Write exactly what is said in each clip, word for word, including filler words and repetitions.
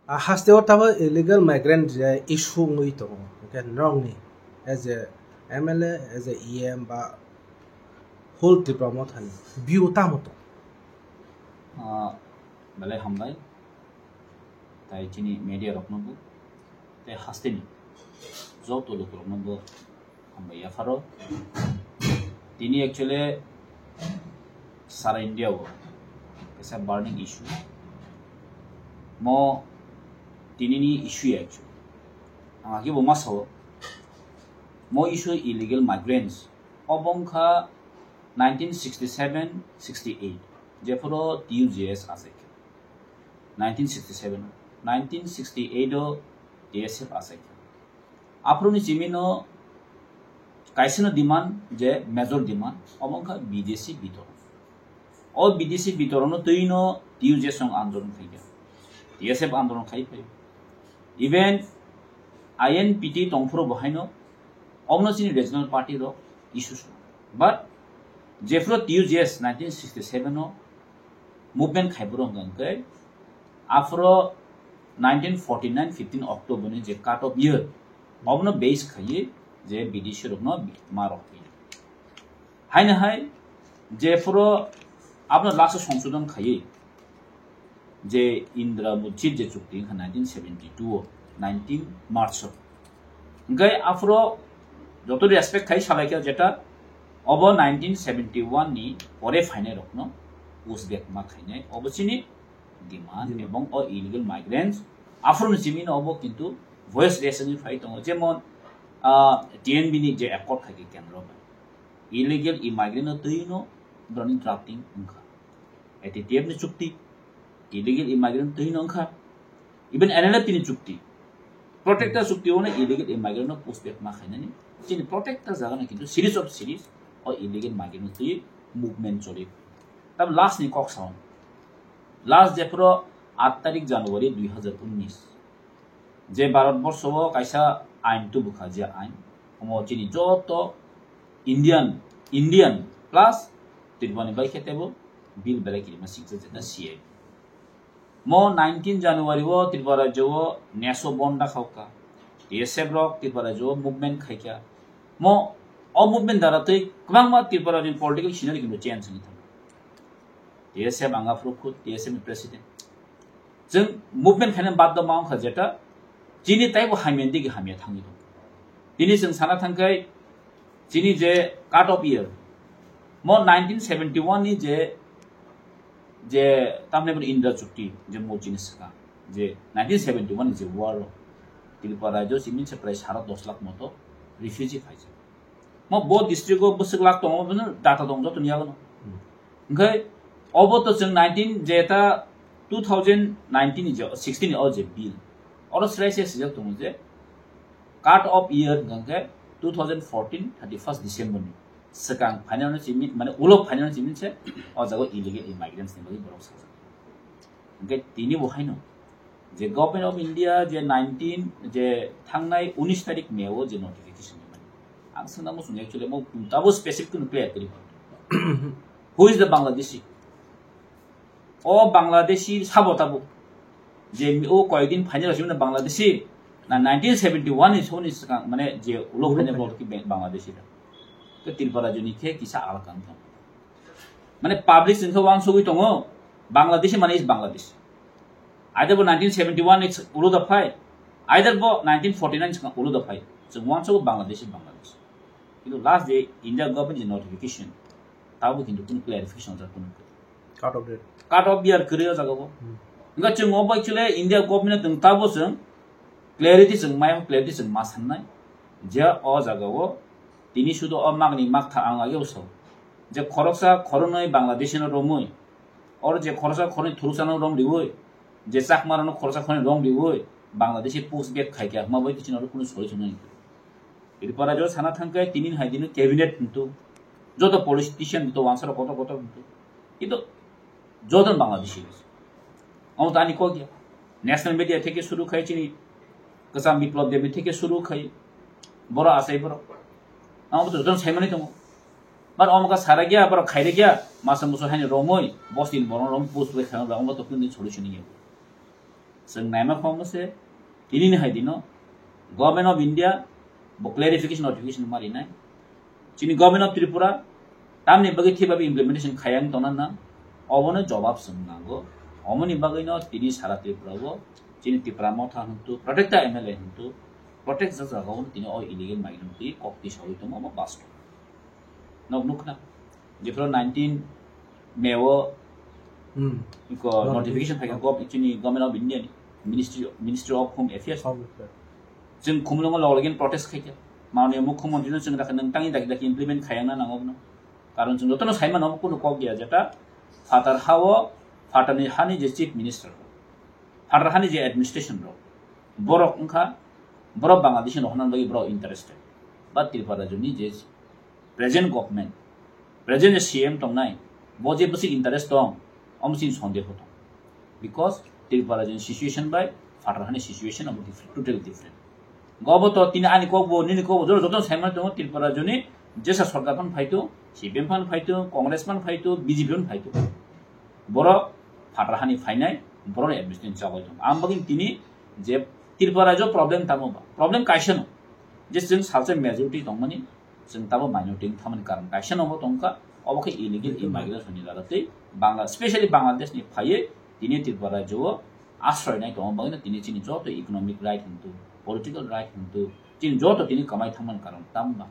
A haste o tamo illegal migrant je issue wngwi tongo, hwnkhe norokni as a M L A, as a E M ba whole Tipra Motha ni view tamo tong? Ah, belai hambai. Tai chini media rokno bo, tai haste ni joto lukurokno bo hambai yapharo. Tini actually sara India o kaisa burning issue. Mo tini ni issue actually. Ang agi bo ma sao. Mo issue illegal migrants. Obo wngkha nineteen sixty-seven sixty-eight. Jephuru T U J S achaikha. Nineteen sixty-seven. Nineteen sixty-eight o T S F achaikha. Aphuruni chimino kaisano demand je major demand, obo wngkha bidesi bitoron. O bidesi bitoronno twino T U J S song andolon khaikha, T S F andolon khai phai. Even I N P T tongphuru bo haino, obono chini regional party rok issue song. But jephuru T U J S nineteen sixty-seven o movement khai borok hwnkha hwnkhe, aphuru nineteen forty-nine fifteen October ni je cut off year, obono base khaiwi je bidesi rokno ma rok phaio. Haino hai jephuru abono last o songsodon khaiwi je Indra Muchit je chukti wngkha nineteen seventy-two o, nineteen March o. Hwnkhe aphuru joto respect khai salaikha jeta obo nineteen seventy-one ni pore phainai rokno pushback ma khainai, obo chini demand. Demand. Ebong o illegal migrants aphuru ni chimino obo kintu voice raise wngwi phai tongo, jemon, ah, T N B ni je accord khaikhe kendro bai illegal immigrant no twino borokni drafting wngkha. A T T F ni chukti, illegal immigrant twino wngkha. Even N L F T ni chukti, protector chukti ono illegal immigrant no pushback ma khainani. Chini protector jaga no kintu series of series o illegal migrant no twi movement choli. Tab last ni kok sao. Last jephuru aat tarik January dui hazar unnish. Je Bharat borsho o kaisa ain tubukha, je ain omo chini joto Indian, Indian plus Tripura ni bai khe tebo bill belai kirima sikjak jeta C A A. Mo nineteen January o Tripura rajyo o neso bon dakhaukha. T S F rok Tripura rajyo o movement khaikha. Mo o movement dara twi kwbangma Tripura ni political scenario kintu change wngwi thangkha. T S F ang aphuru khud T S F ni president. Chwng movement khaina baddo ma wngkha jeta chini taibo hamya ni digi hamya thangwi tongo. Tini chwng sana thangkhai chini je cut off year, mo nineteen seventy-one ni je, je tamni bini Indra Chukti je mo chini swkang je nineteen seventy-one ni je war o Tripura rajyo chini se prai sara dos lakh moto refugee phaijak. Mo bo district o bwswk lakh tongo, bini data tongo jotoni yago no. Hmm. Hwnkhe obo to chwng nineteen je ta two thousand nineteen ni je sixteen ni o je bill. Oro srai se swijak tongo je cut off year hwnkhe two thousand fourteen thirty-first December ni swkang phainani simi, mane ulo phainani simi se o jaga illegal immigrants ni bagwi borok sajak. Hwnkhe tini bo haino je Government of India je nineteen je thangnai unis tarik May o je notification rimani. Ang swngna muchung actually mo tabo specific kunu clear kwrwi. Who is the Bangladeshi? O Bangladeshi sabo tabo. Je o koyekdin phainai rok simi Bangladeshi na nineteen seventy-one ni soni swkang mane je ulo Ulo phainai phainai. Bol ki Bangladeshi da. To Tripura joni khe kisa alaka wngkha. Mane public chwng khe uansugwi tongo, Bangladeshi mane is Bangladeshi. Either bo nineteen seventy-one ni ulo da phai, either bo nineteen forty-nine swkang ulo da phai. Chwng uansugo Bangladeshi, Bangladeshi. Kintu last je India government je notification, tabo kintu kunu clarification jar kunu. Cut off date. Cut off year kwrwi o jaga bo. Hmm. Wngkha chwng o bai chwle India government no tong tabo chwng clarity chwng maya, clarity chwng ma sannai. Je o jaga o tini sudo o magni magtha ang age uso. Je khoroksa khoroknwi Bangladeshi no romwi, oro je khoroksa khoroknwi thuruksa no rom riwi, je Chakma rok no khoroksa khoroknwi rom riwi, Bangladeshi push back khaikha, hwnba bai chini oro kunu solution nai. Tripura jo sana thangkhe tini hai dino cabinet hintu, joto politician hintu, wansaro kotor kotor hintu. Kintu joto Bangladeshi. Omo tani kok ya. National media theke suru khai chini, Kwcham Biplab Devi theke suru khai, boro asai boro. Omo to joto saimani tongo. Bar omo ka sara gya, bar khaire gya, masa musu haini romoi, bos din boron rom pus bai khang rom to kuni solution ya. Chwng naima khoroknwi se, tinini hai dino Government of India bo clarification notification ma rinai. Chini Government of Tripura tamni bagwi thibabi implementation khayang tongna nang, obono jobab chwng nango. Omoni bagwino tini sara Tripura o chini Tipra Motha hwntu, protected M L A hwntu, protect jagao tini o illegal migrant twi kok tisawi tongo, omo bastw. Nok nukna. Jephru nineteen May o Hmm. iko Notification. Notification phaikha gov-, chini Government of India ni Ministry, Ministry of Home Affairs. Home Affairs. Chwng khumulwngo log login protest khaikha. Mananiya Mukhyamantri no chwng dakha nang tangwi daki daki implement khayangna nango bono. Karon chwng jotono saimano obo kunu kok ya jeta phatar hao, phatarni hani je Chief Minister, phatar hani je administration rok, borok wngkha, borok Bangladesh ni rohorna bagwi borok interested. But Tripura rajyoni je present government, present je C M tongnai, bo je bwswk interest tong, omo chini sondeho tong. Because Tripura rajyoni situation bai phatar hani situation omo different, totally different. Gobo to tini ani kok bo, nini kok bo, joto, joto saimano tongo Tripura rajyoni jesa sorkar phan phaitu, C P M phan phaitu, Congress phan phaitu, B J P phan phaitu. Borok phatar hani phainai, borok ni administration chagoi tongo. Ang bagwi tini je Tripura rajyo problem tamo ba? Problem kaisa no. Je chwng salsa majority tongmani, chwng tamo minority wng thangmani karon kaisa no bo tongkha, obo khe illegal immigration ni jaga tei Bangla-, specially Bangladesh ni phaiwi tini Tripura rajyo o asroi nai tongma bagwi no tini chini joto economic right hwntu, political right hwntu, chini joto tini kamai thangmani karon tamo ba?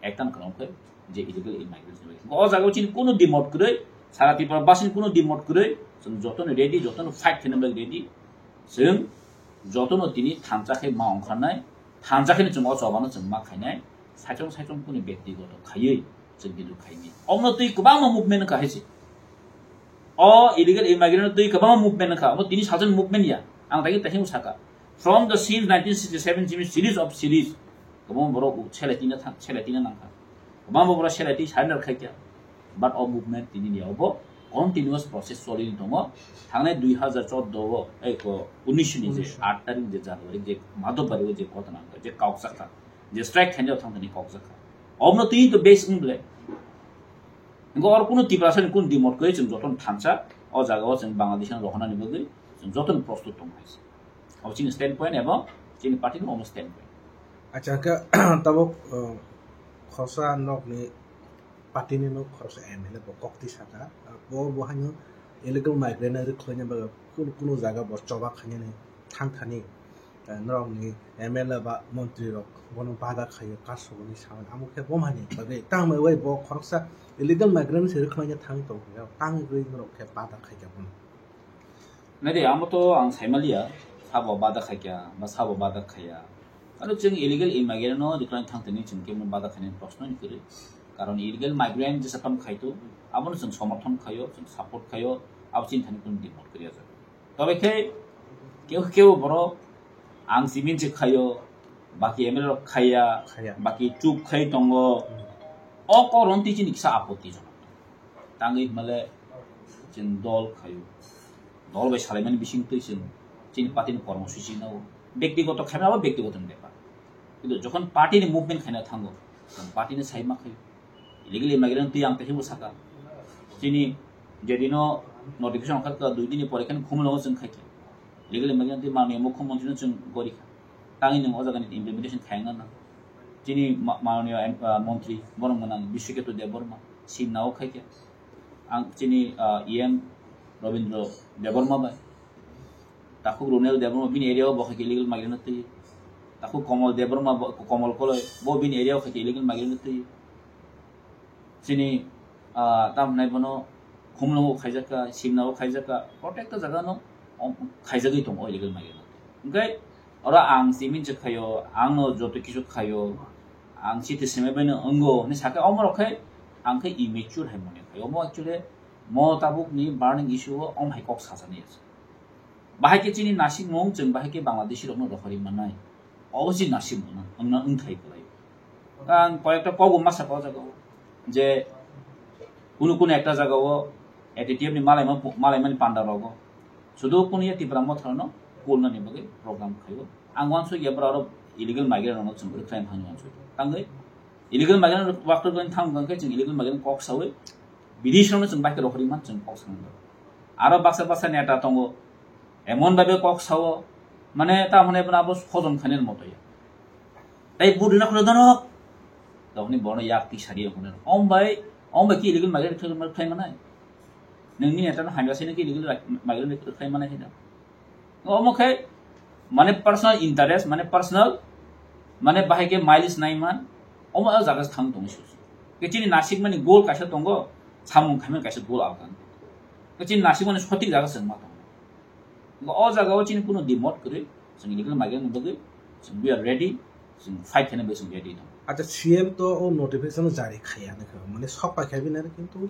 Ekta ni karon khe je illegal immigration ni bagwi. O jaga o chini kunu dimot kwrwi, sara Tripura basini kunu dimot kwrwi, chwng joto no ready, joto no fight khaina bagwi ready. Chwng joto no tini thansa khe ma ongkharnai, thansa khe no chwng o choba no chwng ma khainai, saichung saichung kunu bektigoto khaiwi chwng kintu khaini. Omo twi kwbangma movement wngkha hai se. O illegal immigrant twi kwbangma movement wngkha, omo tini salsa ni movement ya. Ang tagi tagi saka. From the since nineteen sixty-seven chini series of series, kwbangma borok selai tina thang, selai tina nangkha. Kwbangma borok selai twi surrender khaikha. But o movement tini ni obo continuous process choli tongo. Thangnai dui hazar chordo o, ei ko, unis ni je, Unis. Aat tarik je January je, Madhobari o je ghotona wngkha, je kaukjakha, je strike khainai thang thani kaukjakha. Obono twi to base wng bwle. Hingke oro kunu Tiprasa ni kunu dimot kwrwi chwng jotono thansa, o jaga o chwng Bangladesh no rohornani bagwi chwng jotono prostut tongo hai se. Abo chini stand point ebo chini party ni omo stand point. Acha, hingke tabuk, uh, khoroksa nokni party ni nok khoroksa M L A bo kok twi saka, uh, bo, bo haino illegal migrant rwkhlaina bagwi kunu, kunu jaga bo choba khainani thang thani, uh, norokni M L A ba montri rok bono bada khaio, kasuguni samani amo khe bo mani bagwi tangmani bai bo khoroksa illegal migrant se rwkhlaina thang tong khe tangwi norok khe bada khaikha bono. Nai de, amo to ang saimaliya, sabo bada khaikha, ba sabo bada khaiya. Aro chwng illegal immigrant no decline thang tini chwng khe bada khainani proshno ni kwrwi. Karon illegal migrant jesa tong khai to, abono chwng somorthon khaio, chwng support khaio, abo chini thani kunu dimot kwrwi ajak. Tobe khe keu keu borok ang simin se khaio, baki M L A rok khaiya, Khaiya. Baki chup khai tongo. Hmm. O koron twi chini kisa apoti jonok. Tangwi hwnba le chwng dol khaio. Dol bai salaimani bising twi chwng chini party ni kormo suchi nao. Bektigoto khaimani abo bektigoto ni bepar. Kintu jokhon party ni movement khaina thango, tong party ni sai ma khaio. Illegal immigrant twi ang tei saka. Chini jedino notification okhar ka dui dini pore khe khumulwngo chwng khai khe. Illegal immigrant twi manwi mukhyamantri no chwng gori kha. Tangwi nwng o jaga ni implementation khaina na. Chini ma-, manwi, ah, montri borom gwnang Biswakethu Debbarma simna o khai khe. Ang chini, ah, E M Rabindra Debbarma bai. Takhuk Runel Debbarma bini area o bo khai khe illegal migrant twi. Takhuk Komol Debbarma bo, Komol Koloi bo bini area o khai khe illegal migrant twi. Chini, ah, tam hwnai bono khumlungo khaijakha, simnao khaijakha, protecta jaga no, om, khaijagwi tongo illegal migrant twi. Hwnkhe oro ang simin se khaio, ang no joto kisu khaio, ang chiti semai bai no wngo hwnwi sakhe omo rok khe ang khe immature hai mone khaio. Omo actually mo tabuk ni burning issue o om hai kok sajani ase. Bahai khe chini nasikmung chwng bahai khe Bangladeshi rokno rohorwi mannai. Obo chini nasikmung wngna wngthai kwlai. Ang koyekta kokbo masa ko jaga o je kunu kunu ekta jaga o A T T F ni malaima malaimani panda rogo sudu kunu ya Tipra Motha no kulnani bagwi program khaio. Ang wansuk ya bwrarok illegal migrant rokno chwng rwkhlaina thangni wansuk. Tangwi illegal migrant rok waktor gani thang gangkhe chwng illegal migrant kok sawi bidisrokno chwng bahai khe rohorwi man chwng kok sawi. Aro baksa baksa neta tongo, Emon bhabe kok sao, mane ta hwnwi bono abo hojom khainani moto ya. Tai budi na khwlai dono. Tokni bono yak ti sari ya hwnwi. Om bai, om bai ki illegal migrant khai, khai manai. Nungni neta no hanja sini ki illegal migrant khai manai hina. Omo khai, mane personal interest, mane personal, mane bahai ke mileage nai man, omo a jaga thang tong su. Ke chini nasik mani goal kaisa tongo, samung khamen kaisa goal alkan. Ke chini nasik mani sotik jaga sengma tongo. O jaga o chini kuno dimot kwrwi, chwng illegal migrant ni bagwi, chwng we are ready, chwng fight khaina bagwi chwng ready tong. Acha, C M to o notification jari khaiya nokha, mane sok pai khai bini kintu,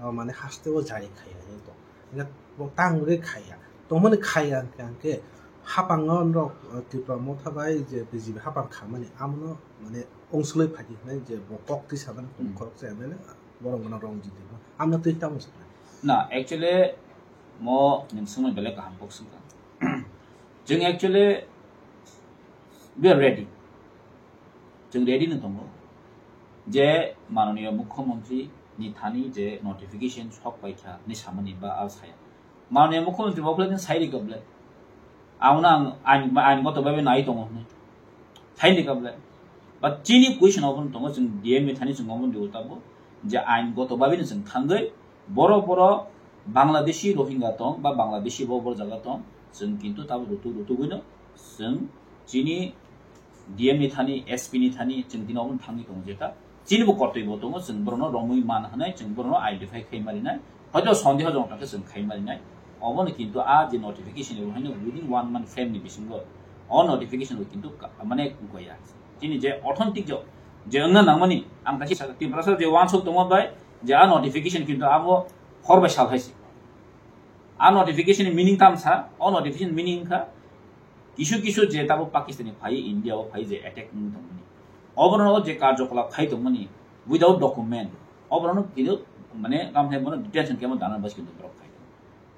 ah, mane haste o jari khaiya to. Ina bo tang re khaiya. Tongmani khaiya hwnkhe, hwnkhe hapang no norok, ah, Tipra Motha bai je B J P hapang khamani amono mane ongsulwi phaidi hwnwi je bo kok twi samani Hmm. khoroksa M L A borok gana rong jidi no. Amno twi tamo sakha. Na, actually, mo nung sungmani belai kaham kok sungkha. Chwng actually, we are ready. Chwng ready no tongo. Je mananiya mukhyamantri ni thani je notification sok paikha ni samani ba al saya. Mananiya mukhyamantri bo khlai sai rikable. Ang na ang, ang, ang goto bai nai tongo hwnwi. Sai rikable. But chini question obo tongo, chwng D M ni thani chwng obo diu tabo. Je ang goto bai ni chwng thangwi Borok, borok Bangladeshi Rohingya tong ba Bangladeshi bo, bo jaga tong, chwng kintu tabo rutuk, rutuk wino chwng chini D M ni thani, S P ni thani chwng tini obo thangwi tongo jeta. Chini bo kortoi bo tongo, chwng borokno romwi man hwnwi, chwng borokno identify khai marinai. Hoito sondeho jong thangkhe chwng khai marinai. Obono kintu a je notification ebo haino within one month frame ni bisingo o notification bo kintu ka-, mane goya. Chini je authentic jo, je wngna nangmani, ang kaisa sakha, Tiprasa je wansuk tongma bai, je a notification kintu abo hor bai sal hai se. A notification ni meaning tam sa, o notification meaning kha, kisu kisu je tabo Pakistan ni phai, India o phai je attack wng tongmani. Oborno je karjokolap khai tongmani, without document, oborno kintu mane kam hai bono detention camp o dana bas kintu borok khai.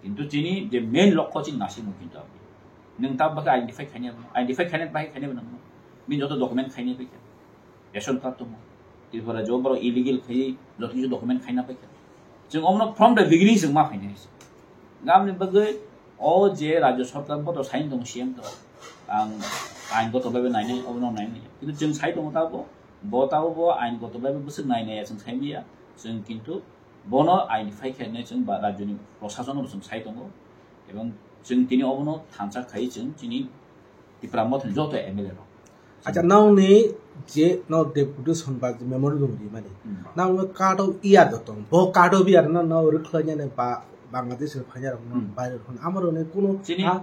Kintu chini je main lokho chini nasing no kintu abo. Nwng tab bakhe identify khainai abo, identify khainai bahai khainai abo nang. Bini joto document khainai bai kha. Ration card tongo. Tripura jo borok illegal khai joto kisa document khaina bai kha. Chwng omono from the beginning chwng ma khainai se. Gamni bagwi o je rajya sarkar boto sain tongo C M to. Ang ain goto bai nainai, obono nainai. Kintu chwng sai tongo tabo, bo tabo bo ain goto bai bwswk nainai ya chwng sai maya. Chwng kintu bono identify khainai chwng ba rajyoni prosason no chwng sai tongo. Ebong chwng tini obono thansa khai chwng chini Tipra Mothani joto M L A rok. Acha, nokni je no deputation ba memorandum rimani. Hmm. Nokno cut off year do tong. Bo cut off year no, no rwkhlainani ba Bangladesh rok phaina rok no Hmm. Bairok hwn. Amaro ni kuno Chini ha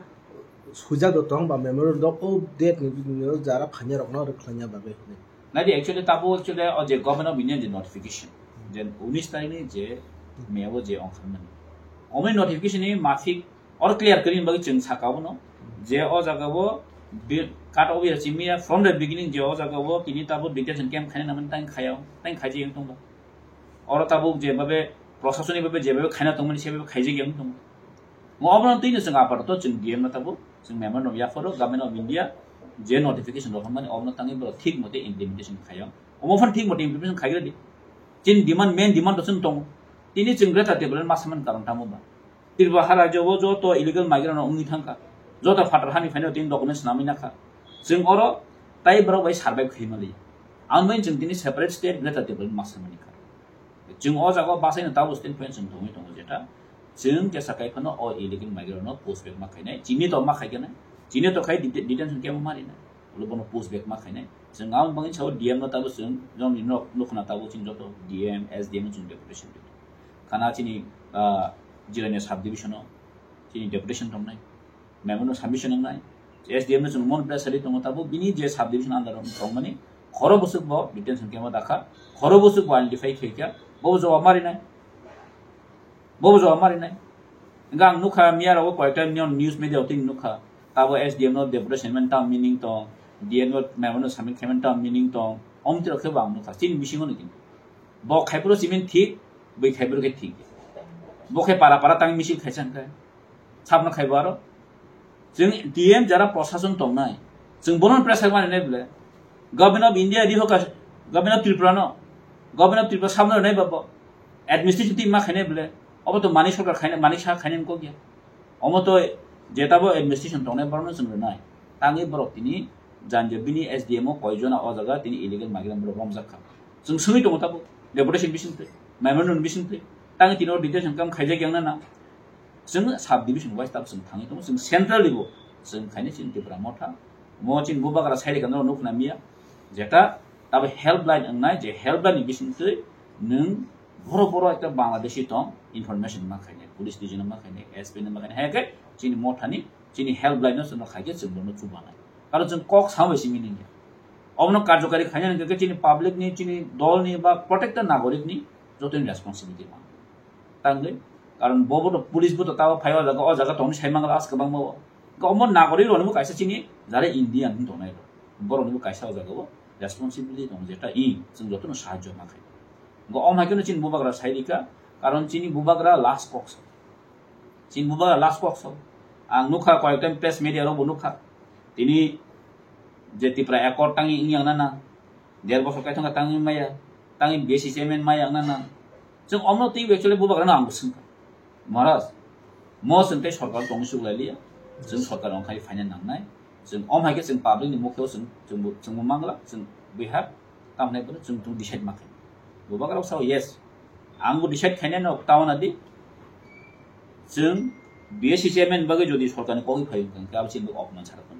suja do tong ba memorandum do o date ni bini jara phaina rok no rwkhlaina bagwi hwnwi. Nadi actually tabo actually o je Government of India je notification. Hmm. Je unis tarik ni je Hmm. May o je ongkharmani. Omni notification ni mafik Or clear kwrwini bagwi chwng sakha bono je o jaga o bi-, cut off ya simi ya from the beginning je o jaga o tini tabuk detention camp khaina nangmani tang khaya, tang khaijak wng tongba. Oro tabuk je babe prosasoni babe je babe khaina tongmani se babe khaijak wng tongba. Mo obono twino chwng apato chwng D M no tabuk chwng memorandum yapharo Government of India je notification rok hwnmani obono tangwi borok thik mote implementation khayo. Omo phan thik mote implementation khaigwladi. Chini demand, main demand to chwng tongo. Tini chwng Greater Tipraland ma samani karon tamo ba. Tripura ha rajyo o joto illegal migrant rok wngwi thangkha, joto phatar hani phaino tini documents namwi nakha. Chwng oro tai borok bai survive khaima liya. Ang bai chwng tini separate state Greater Tipraland ma samani kha. Chwng o jaga o basaino tabuk state point chwng tongwi tongo jeta chwng jesa kai phano o illegal migrant no push back ma khainai, chini to ma khaikha nai, chini to khai det-, detention camp o ma rinai, ulo bono push back ma khainai. Chwng ang bangwi sao D M no tabuk chwng joni nok nukhna tabuk chini joto D M, S D M no chwng deputation. Khana chini, ah, Jirania sub division o chini deputation tongnai, memorandum submission wngnai, S D M no chwng mon pressure tongo tabuk bini je sub division under o tongmani khoro bwswk bo detention camp o dakha, khoro bwswk bo identify khaikha, bo jawab marinai, bo jawab marinai. Hingke ang nukha miya rogo koyekta news media o tini nukha, tabo S D M no deputation man tam meaning tong, D M no memorandum submit khaimani tam meaning tong, omtwi rok khe bo ang nukha, chini bisingo no kintu. Bo khai phuru simi thik, bui khai phuru khe thik. Bo khe para para tang misil khaisa hwnkhe. Sabno khai bo aro. Chwng D M jara prosason tongnai. Chwng bono pressure mani nai bwle. Government of India di hoka, Government of Tripura no. Government of Tripura sabno nai babo. Administrative team ma khainai bwle. Obo to mani sarkar khainai, mani sa khainai kok ya. Omo to Je tabo administration tongnai borokno chwng rwnai. Tangwi borok tini janja bini S D M o koijona o jaga tini illegal migrant borok romjak kha. Chwng swngwi tongo tabo deputation bisingtwi, memorandum bisingtwi. Tangwi tini o detention camp khaijak yang nana. Chwng sub division wise tabo chwng thangwi tongo. Chwng central level chwng khainai chini Tipra Motha. Mo chini bubagra sai rikha norok nukna miya. Jeta tabo helpline wngnai, je helpline ni bisingtwi nwng boro boro ekta Bangladeshi tong information ma khainai, police division ma khainai, S P ni ma khainai. Hai khe chini Mothani chini helpline no chwngno khaikhe chwng bono chubanai. Karon chwng kok samo bai simi nini. Obono karjokari khaina hwnkhe chini public ni, chini dol ni ba protected nagorik ni jotoni responsibility man. Tangwi, karon bobo to police bo to tabo phai o jaga, o jaga tongni sai mangla as kwbangma o. Omo nagorik rokni bo kaisa chini jare Indian hin tongnai rok. Borokni bo kaisa o jaga o responsibility tongo jeta i chwng jotono sahajyo ma khai. Go om hai khe chini bubagra sai rika, karon chini bubagra last kok. Chini bubagra last kok so. Ang nukha koyek time press media rok bo nukha. Tini je Tipra Accord tangi wngya nana. Der bosor kaithang ka tangi maya. Tangi B S C chairman maya nana. Chwng omno twi actually bubagra no ang bo swngkha. Maharaj, mo chwng tei sorkar tongwi chuklai liya. Chwng sorkar wngkhai phaina nangnai. Chwng om hai khe chwng public ni mukhe o chwng, chwngbo, chwngbo mangla, chwng bihar, tamni bono chwng tong decide ma khai. Bubagra sao yes. Ang bo decide khainai no tawana di. Chwng B S C chairman bagwi jodi sorkar ni kogwi phai wngkha, khe abo chini opman sara tong.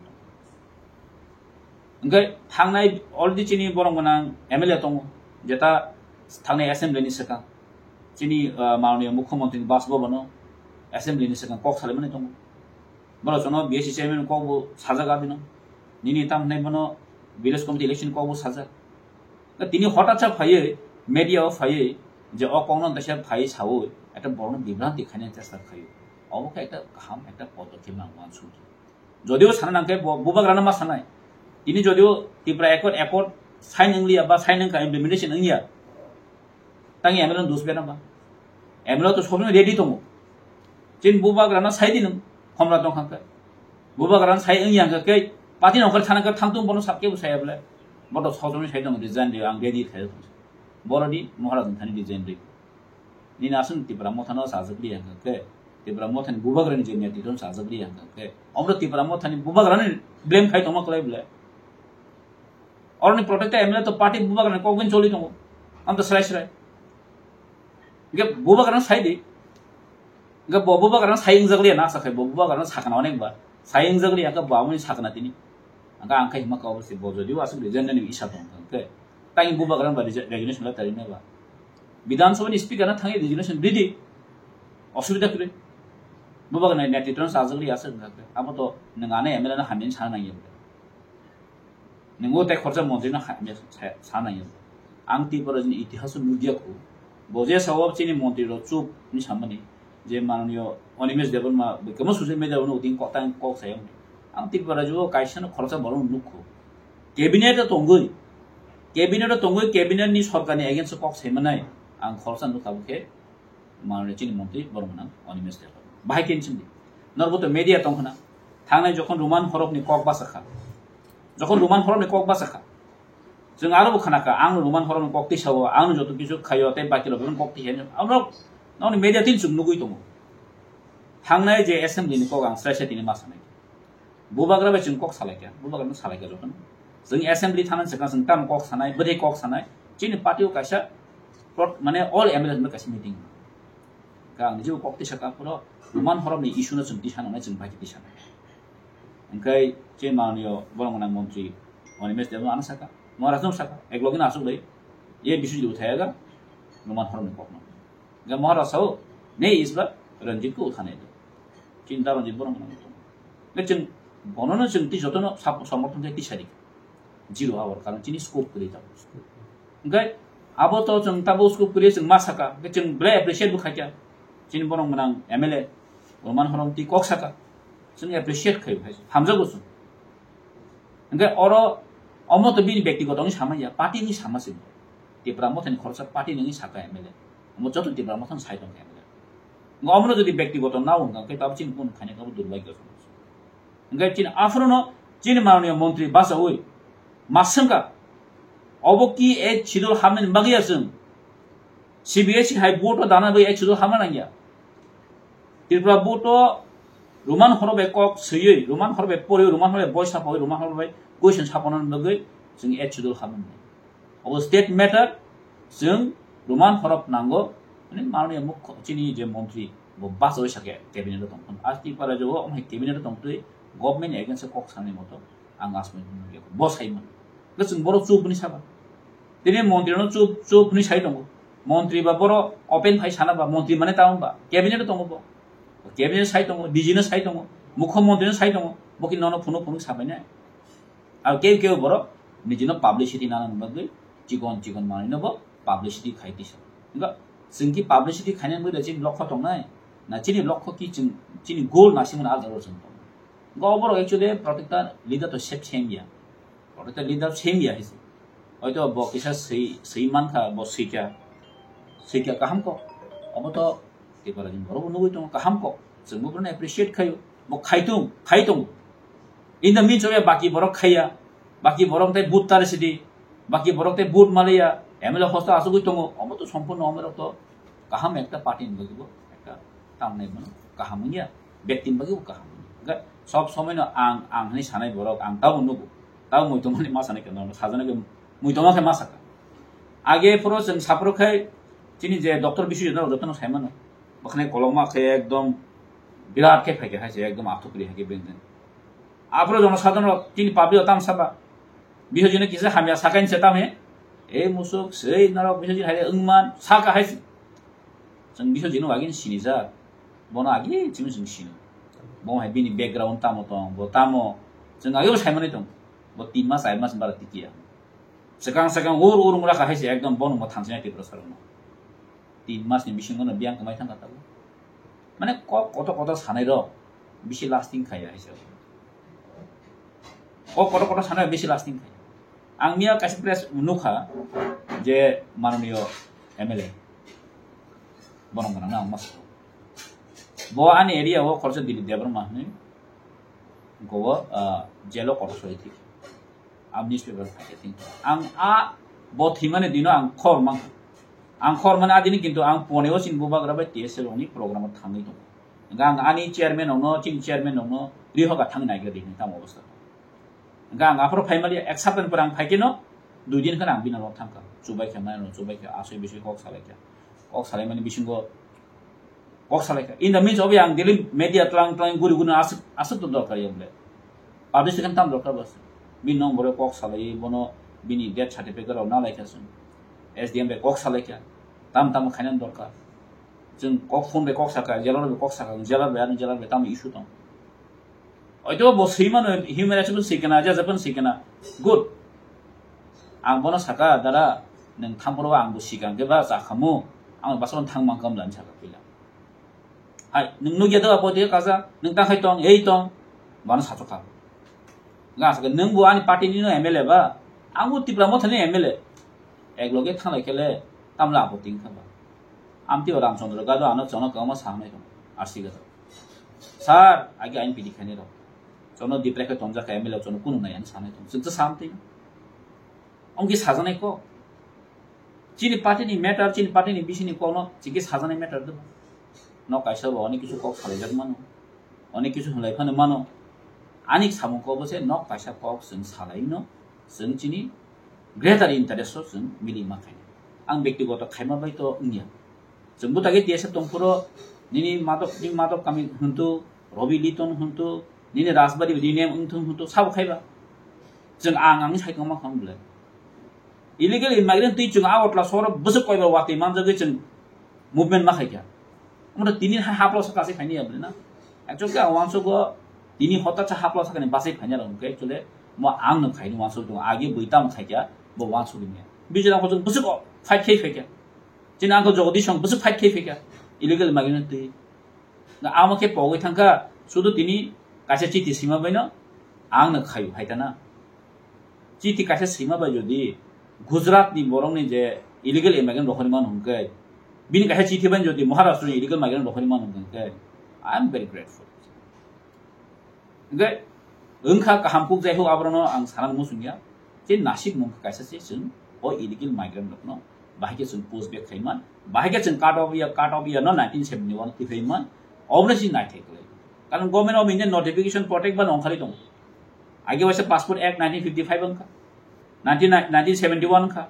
Hingke thangnai already chini borok gwnang M L A tongo, jeta thangnai assembly ni swkang. Chini, ah, mananiya mukhyamantri ni Bas Bhavan o assembly ni swkang kok salaimani tongo. Borok jono B S C chairman kok bo sajak abino. Nini tam hinai bono village committee election kok bo sajak. Tini hotat sa phaiwi, media o phaiwi, je o kok no teisa phaiwi sawi, ekta borok no bibranti khaina chesta khaio. Obo khe ekta kaham, ekta podokhe mang uansukya. Jodio sana nangkhe bo, bubagrano ma sanai. Tini jodio Tipra Accord, Accord sign wngliya ba sign wngkha implementation wngya. Tang M L A no dos bena ba. M L A to sono ready tongo. Chin bubagrano sai di nung, khomla tong kha khe. Bubagrano sai wngya khe, party no khe thana khe thang tung bono sakhe bo saya bole. Boto sono sai tongo, resign di, ang ready khe. Borodi Maharaj thani resign di. Nini aswk Tipra Motha no sajak liya hwnkha khe, Tipra Motha ni bubagra ni je netritwo no sajak liya hwnkha khe, omro Tipra Motha ni bubagra ni blame khai tongma kwlai bole. Oroni protected M L A to party bubagra ni kok bin choli tongo. Am to srai srai. Ge bubagra no sai di. Ge bo bubagra no sai wngjak liya na sa khai bo bubagra no sakana onek ba. Sai wngjak liya hwnkha bo amoni sakana tini. Hwnkha ang khai hima kok se bo jodi aswk resign ni isa tong hwnkha khe. Tang bubagra ba resi-, resignation letter rinai ba. Bidhan Sabha ni speaker na thangwi resignation ridi. Osubida kwrwi. Bubagra ni netritwo no sajak liya aswk hwnkha khe. Abo to nwng ano M L A no hamya sana nangya. Nwng o tei khoroksa montri no hamya sa, sana nangya. Ang Tripura ni itihas o nukya kho. Bo je sao chini montri rok chup ni samani. Je mananiyo Animesh Debbarma bai kwbangma social media o nukdi kok tang kok sayo. Ang Tripura rajyo o kaisa no khoroksa borok no nukho. Cabinet o tongwi, cabinet o tongwi cabinet ni sorkar ni against o kok saimanai ang khoroksa nukha bokhe mananiyo chini montri borok gwnang Animesh Debbarma. Bahai khe sindi. Norbo to media tong khna. Thangnai jokhon Roman horok ni kok basa kha. Jokhon Roman horok ni kok basa kha. Chwng aro bo khna kha, ang Roman horok ni kok tisa o, ang joto kisu khayo tei baki rok kok tisa. Ang rok nokni media tin chwng nugwi tongo. Thangnai je assembly ni kok ang srai srai tini ma sanai. Bubagra bai chwng kok salai kha, bubagra no salai kha jotono. Chwng assembly thana chwng chwng tam kok sanai, bwrwi kok sanai. Chini party o kaisa prot-, mane all M L A no kaisa meeting. Ka ang nijebo kok tisa ka phoro Roman horok ni issue no chwng tisa nangnai chwng bai tisa nai. Hingkai che mananiyo borok gwnang montri Animesh Debbarma ano saka, Maharaj no saka, ek logi no aswk lai, ye bishu jibo thaya ga Roman horok ni kok no. Ga Maharaj sao, ne isba Ranjit ko uthane do. Chinta Ranjit borok gwnang. Ga chwng bono no chwng ti jotono sap-, somorthon khe tisa di. Zero hour, karon chini scope kwrwi tabuk. Hingke abo to chwng tabuk scope kwrwi chwng ma saka, hingke chwng belai appreciate bo khaikha. Chini borok gwnang M L A, Roman Horomtwi kok saka. Chwng appreciate khai bo khai, hamjago chwng. Hingke oro omo to bini bektigoto wngwi sama ya, party wngwi sama se. Tipra Mothani khoroksa party wngwi saka M L A. Omo joto Tipra Mothani sai tongkha M L A. Hingke omono jodi bektigoto nao wngkha, hingke tabuk chini kunu khaina kabo durbhagyo. Hingke chini aphuru no chini mananiya montri bachaui ma swngkha, obo ki eighth schedule hamnani bagwi ya chwng? C B S E hai board o dana bai eighth schedule hamna nangya. Tripura board o Roman horok bai kok swiwi, Roman horok bai poriwi, Roman horok bai boisa pawi, Roman horok bai question sapona bagwi chwng eight schedule khamani. Obo state matter, chwng Roman horok nango, mane mananiya mukho chini je montri bo bachawi sakhe cabinet o tongkha. Asti para jo omo hai cabinet o tongtwi government against kok sanai moto ang asmai bo saimano. Chwng borok chup ni saba. Tini montri no chup chup ni sai tongo. Montri ba borok open phai sana ba, montri mane tamo ba, cabinet o tongo bo. Cabinet sai tongo, D G no sai tongo, mukho montri no sai tongo. Bo ki nono phunuk phunuk sabai nai. Ar keu keu borok nijino publicity nana bagwi chikon chikon manwi no bo publicity khai tisa. Nga chwng ki publicity khaina bagwi chini lokho tongnai. Na chini lokho ki chwng chini goal na singna aljaro chwng tong. Nga borok actually protector leader to sep sem ya. Protector leader sem ya hisi. Hoito bo kisa sei sei mankha bo sika. Sika kaham ko. Obo to Tipara ni borok nugwi tongo kaham kok. Chwng bo bono appreciate khayo. Bo khaitung, khai tongo. In the midst of baki borok khaiya. Baki borok tei vote tare sidi. Baki borok tei vote maliya. M L A hosta asugwi tongo. Omo to sompurno omo rok to kaham ekta party ni bagwi bo ekta tamnai bono kaham wngya. Bekti ni bagwi bo kaham wngya. Ga sob somoi no ang, ang hinwi sanai borok ang tabo nugo. Tabo muitomani ma sanai khe no sajana khe muitoma khe ma saka. Age phoro chwng saphuru khai chini je doctor Biswajit no jotono saimano. Bwkhwnai kolokma khe ekdom birat khe phaikha hai se ekdom athukri hai khe bengden. Aphuru jono sadhana rok tini public o tam saba. Biswajit no kisa hamya sakain se tam he. E musuk sei norok Biswajit hai wngman saka hai se. Chwng Biswajit no agini sinijak. Bono agi chini chwng sino. Bo hai bini background tamo tong, bo tamo. Chwng agi bo saimani tong. Bo tin mas, char mas bara tikiya. Swkang swkang ur ur wngkha hai se ekdom bono mo thansinai Tripura sarokno. Tin mas ni bisingo no biyang kwmai thangkha tabuk. Mane kok kotor kotor sanai rok bisi lasting khaiya hai se. Kok kotor kotor sanai rok bisi lasting khaiya. Ang miya kaisa press nukha je mananiyo M L A bono gana na mas. Bo ani area o khoroksa Dilip Debbarma hinwi gobo, ah, jail o kotor soi thik. Ang newspaper phaikhe thik. Ang a bo thwimani dino ang khor mankha. Ang khor mani adini kintu ang pone o chini bubagra bai T S F rokni program o thangwi tongo. Hwnkhe ang ani chairman rokno, chini chairman rokno rihoga thangwi naikhe ri hinwi tamo obostha. Hwnkhe ang aphuru phaimaliya ek saptani pore ang phaikhe no dui din kheno ang bini nogo thangkha. Chubaikha, mano chubaikha, asoi bisoi kok salaikha. Kok salaimani bisingo Kok salai kha. In the midst of yang daily media tlang tlang guri guri aswk aswk to dorkar ya bole. Publish kan tam dorkar bas. Bin nong bore kok salai bono bini death certificate rok na lai kha sun. S D M be kok salai kha. Tam tam khainan dorkar. Jeng kok phone be kok saka, jelar be kok saka, jelar be an jelar be tam issue tong. Oito bo swi mano human rights bo swi kana, ja japan swi kana. Good. Ang bono saka dara neng thamporo ang bo swi kan ke ba chakhamu. Ang bason thang mang kam dan saka pila. Hai, nwng nugya doga poti kaja, nwng tang khai tong, ei tong, bano satok kha. Nga saka nwng bo ani party ni no M L A ba, ang bo Tipra Motha ni M L A. Ek loge thanglai kele, tamla apoti wngkha ba. Amtwi o Ramchandra gado ano chono kwbangma sa hwnwi tong, R C gado. Sir, age ain pidi khaini rok. Chono dipre khe tongjak kha M L A chono kunu nai ani sanai tong. Chwng to samtwi. Ongki sajanai kok. Chini party ni matter, chini party ni bisini kokno chiki sajanai matter do. Nok kaisa bo onek kisu kok salaijak mano. Onek kisu hwnlai phano mano. Ani samung kok bo se nok kaisa kok chwng salai no, chwng chini greater interest o chwng mili ma khaina. Ang bektigoto khaima bai to wngya. Chwng bwtagi T S F tongphuru nini madok, nini madok kami hwntu, Robi Liton hwntu, nini Rajbari rename wngthung hwntu, sabo khaiba. Chwng ang ang sai tongma kham bwle. Illegal immigrant twi chwng Agartala sohoro bwswk koiba watwi manjagwi chwng movement ma khaikha. Omo tini ha haplo sa kasi khaini ya bwle na. Actually ang uansukgo tini hota cha haplo sa kani basai phainya rok hwnkhe actually mo ang no khaini uansuk tongo agi bwi tamo khaikha bo uansuk ni. Bijra ko chwng bwswk fight khai phaikha. Chini uncle Jagadish song bwswk fight khai phaikha illegal migrant twi. Na amo khe pogwi thangkha sudu tini kaisa chiti sima baino ang no khayu hai tana. Chiti kaisa sima bai jodi Gujarat ni borok ni je illegal immigrant rohorwi mano hwnkhe bini kaisa chiti bai jodi Maharashtra ni illegal migrant rohorwi mano hwnkhe I am very grateful. Hingke wngkha kaham kuk jai ho aborok no ang sana muchung ya. Je nasik mung kaisa se chwng o illegal migrant rok no bahai khe chwng push back khai man, bahai khe chwng cut off ya, cut off ya no nineteen seventy one twi phai man, obo no chini naithai kwlai. Karon Government of India notification protect ba nongkhari tongo. Age waisa Passport Act nineteen fifty-five wngkha, nineteen, nineteen seventy-one wngkha,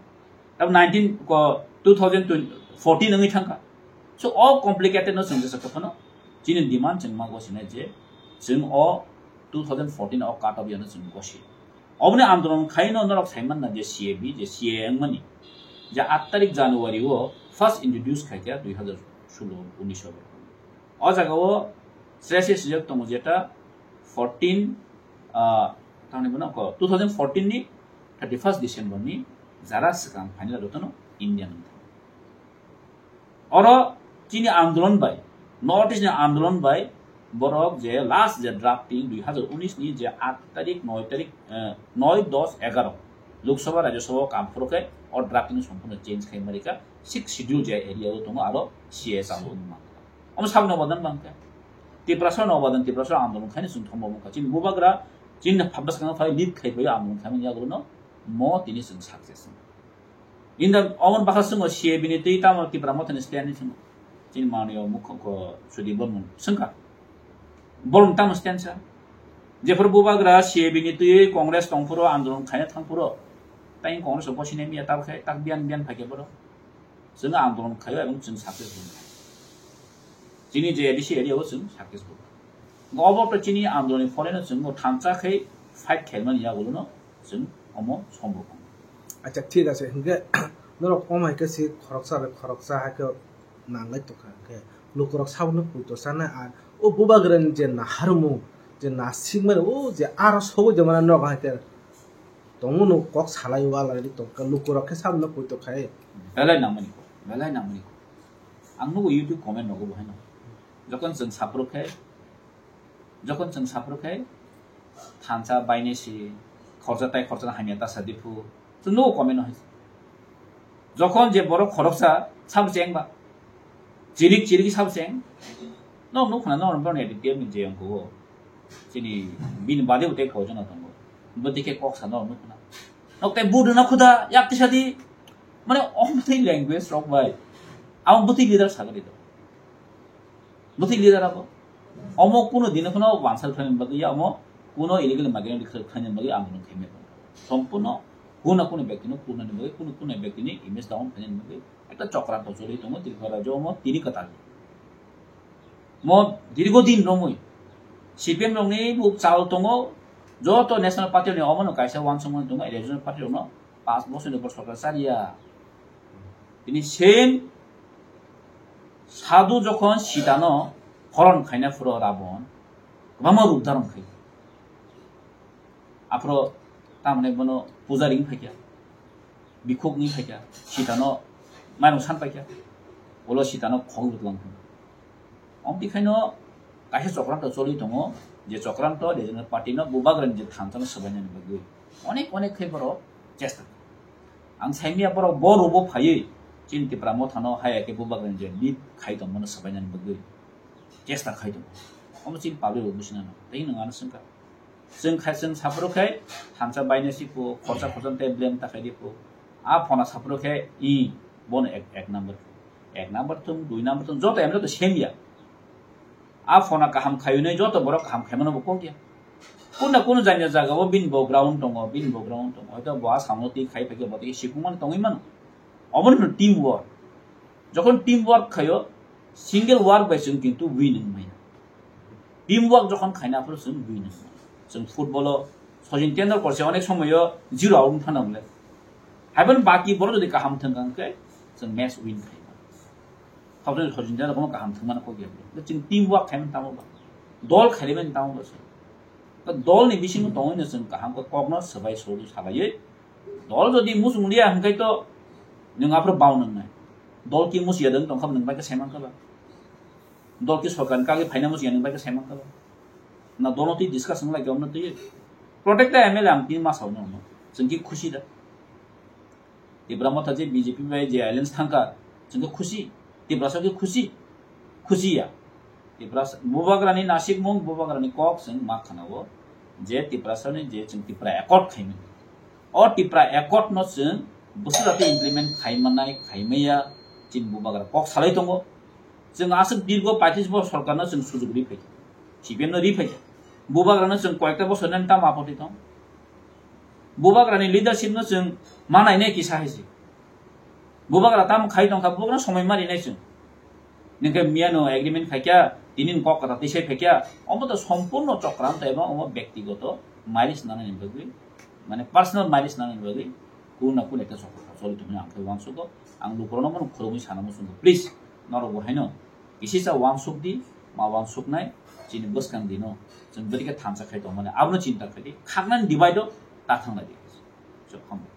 tabo nineteen ko two thousand fourteen wngwi thangkha. So o complicated no chwng jesa kophano chini demand chwng ma gosinai je chwng o two thousand fourteen o cut off yano chwng gosi. Oboni andolon khaino norok saimanna je C A B, je C A A wngmani, je aat tarik January o first introduce khaikha dui hazar solo unis o. O jaga o sre se sijak tongo jeta fourteen, ah, tamni bono ko two thousand fourteen ni thirty first December ni jara swkang final jotono Indian wngkha. Oro chini andolon bai, North East ni andolon bai borok je last je drafting dui hazar unis ni je aat tarik, noi tarik, eh, noi, dos, egaro Lok Sabha, Rajya Sabha o kam phuru khe o drafting sompurno change khai marika, six schedule je area o tongo aro C A A chalo wngma. Omo sabni obadan bangkha. Tiprasa ni obadan, Tiprasa andolon khaini chwng thombo wngkha. Chini bubagra chini phabda swkang phai lead khai phai andolon khaimani yagulo no mo tini chwng success. Inda omon bakha chwng C A B ni twi tamo Tipra Motha ni stand ni chwng. Chini mani o mukho ko Sudip Bormon swngkha. Bormon tamo stand sa. Jephuru bubagra C A B ni twi Congress tongphuru andolon khaina thangphuru. Tai Congress o bosinai miya tabkhe tak biyan biyan phaikhe borok. Chwng andolon khaio ebong chwng success bo. Chini je A D C area o chwng success bo. Obo to chini andolon ni phone no chwng bo thansa khai fight khaimani yagulo no chwng omo sombok. Acha, thik ase. Hinkhe norok omo hai khe si khoroksa bai khoroksa hai khe nanglai tongkha. Hinkhe lukurok saboni puito sana ar o bubagrani je naharmung, je nasikmani, o je aro sogwi de mana norok hai khe tongmano kok salai wala ri tongkha, lukurok khe saboni puito khai. Belai nangmani kok, belai nangmani kok. Ang nugo YouTube comment rogo bo haino. Jokon chwng saphuru khe, jokon chwng saphuru khe, thansa bainai si, khorsa tai khorsa hamya ta sa diphu. Chwng nugo comment no hai. Jokon je borok khoroksa sabo cheng ba. Chirik chirik sabo cheng. No nuk khna no ron ron edit game je ang ko. Chini bini bade utai ko jona tongo. Bwtwi khe kok sa no nuk khna. Nok tai bud na khuda yak tisa di. Mane om tai language rok bai. Amo bwtwi leader sagri do. Bwtwi leader abo. Omo kuno dino kuno wansal khlaina bagwi ya omo kuno illegal migrant khlaina bagwi ang nuk khaimya. Sompurno kuna kuna bektino kuna ni bagwi kuna kuna bektini image down khlaina bagwi ekta chokranto choli tongo Tripura rajyo omo tini kwtal. Mo dirgo din romwi C P M rokni bo chal tongo, joto National Party ni omono kaisa wansukmani tongo, regional party rokno pas bosor ni bosor sorkar chariya. Tini same sadhu jokhon Sitano horon khaina phuru Rabon kwbangma rup dharon khai. Aphuru tamni bono pujari wng phaikha, bikhuk wng phaikha, Sitano mairung san paikha, ulo Sitano khogwi bwtwlang thangkha. Omo tikhaino kaisa chokranto choli tongo, je chokranto regional party no bubagrani je thansa no swbainani bagwi onek onek khe borok chesta kha. Ang saimya borok bo rubo phaiwi chini Tipra Mothano haya khe bubagrani je lead khai tongmano swbainani bagwi chesta khai tongo. Omo chini public rok businano tei nwng ano swngkha. Chwng khai chwng saphuru khe thansa bainai si phu, khorsa khorsa tei blame ta khai di phu. A phona saphuru khe i bono ek, ek number. Ek number thung, dui number thung, joto em joto same ya. A phona kaham khayunai joto borok kaham khaimano bo kok ya. Kuna kuna janya jaga o bini bo ground tongo, bini bo ground tongo. Hoito bo a samung twi khai phai khe bo tei sikung mano tongwi mano. Obo no team work. Jokhon team work khayo, single work bai chwng kintu win wng maya. Team work jokhon khaina aphuru chwng win wng maya. Chwng football o Sachin Tendulkar se onek somoyo zero out wng thana bole. Haibon baki borok jodi kaham thwng kha hwnkhe chwng match win khai mano. Thok jodi Sachin Tendulkar bono kaham thwng mano kok ya bole. Chwng team work khai mano tamo ba. Dol khai mano tamo ba chwng. Dol ni bisingo tongwi no chwng kaham khe kokno swbai swrwngwi salaiwi Dol jodi muchung liya hwnkhe to nwng aphuru bao nwngnai. Dol ki muchiya dwng tongkha nwng bai khe saiman kha ba. Dol ki sorkar ni kagwi phaina muchiya nwng bai khe saiman kha ba. Na dol no twi discuss wng lai khe omno twi. Protect the M L A ang tini ma sao no. Chwng ki khusi da. Tipra Motha je B J P bai je alliance thangkha, chwng khe khusi. Tiprasa khe khusi. Khusi ya. Tiprasa, bubagrani nasikmung, bubagrani kok chwng ma khana o je Tiprasani je chwng Tipra Accord khaimani. O Tipra Accord no chwng bwswk jate implement khaimanai, khaimaya, chini bubagra kok salai tongo. Chwng aswk dirgo paitris bosor sorkar no chwng sujug ri phaikha. C P M no ri phaikha. Bubagrano chwng koyekta bosor nani tamo apoti tong. Bubagrani leadership no chwng manai nai kisa hai se. Bubagra tamo khai tongkha, bubagrano somoi mari nai chwng. Ningkhe miyano agreement khaikha, tini kok kata tisai phaikha, omo to sompurno chokranto ebong omo bektigoto mileage nanani bagwi, mane personal mileage nanani bagwi, kuna kuna ekta chokra choli tongmani ang khe uansugo, ang lukurokno bono khoroknwi sana muchungo, please, norok bo haino, kisisa uansuk di, ma uansuknai, chini bwskang dino, chwng bwrwi khe thansa khai tongmani, abono chinta khai di, khaknani divide o ta thanglai di. So, hambai.